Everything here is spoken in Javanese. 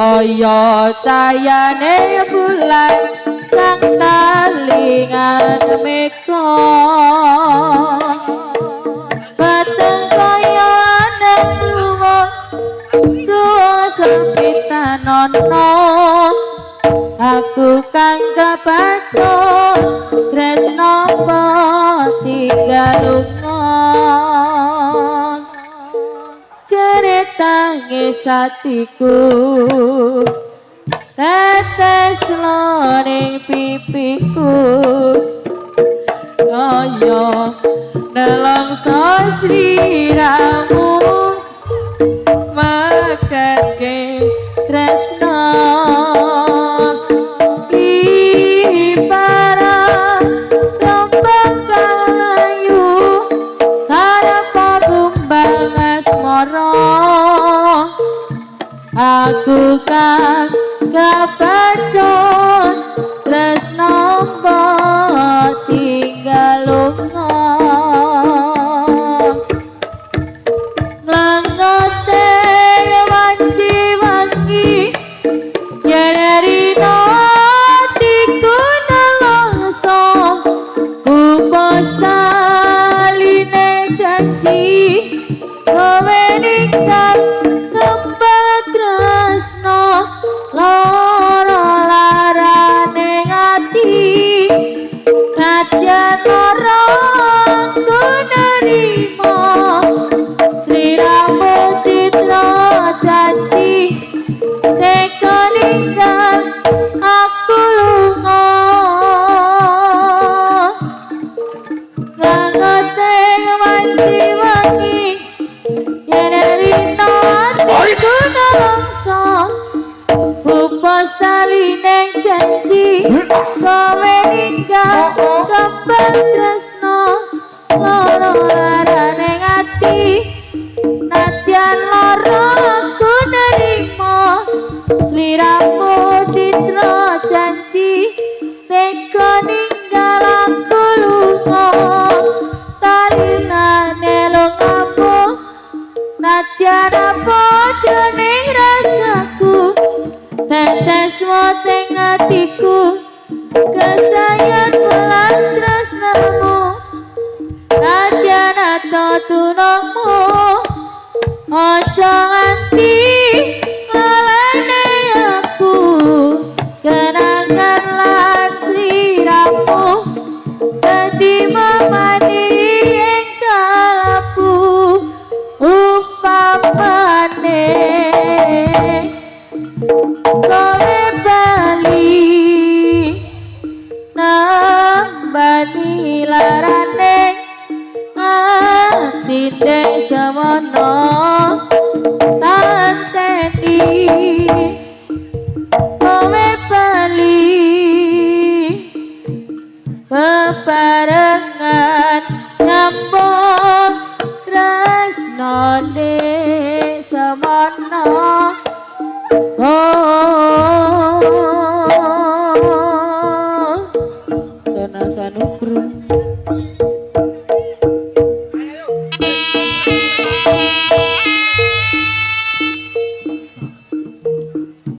Kaya cayane bulan kang talingan meka, peteng kaya nang lunga suwa sepitanono. Aku kang kebacut tresno tinggal lunga, ceritane atiku tetes loring pipiku, kaya nelongso sliramu mekake tresno. Ibarat rombak kayu tanpa kumbang asmara, aku kang kebacut tresno tinggal lunga. Nglangote wanci wangi yen rino atiku nelongso, kumpul saline janji kowe ninggal kembang tresno, lara larane ati nadyan lara aku nerima sliramu citra janji teka ninggal aku lunga. Langote wanci wangi yen rino atiku nelongso, pupus taline janji kowe ninggal kembang tresno, lara larane ati nadyan lara aku nerima sliramu citra janji teka ninggal aku lunga. Talinane lungamu nadyan apa jeneng rasaku, tetes weteng atiku.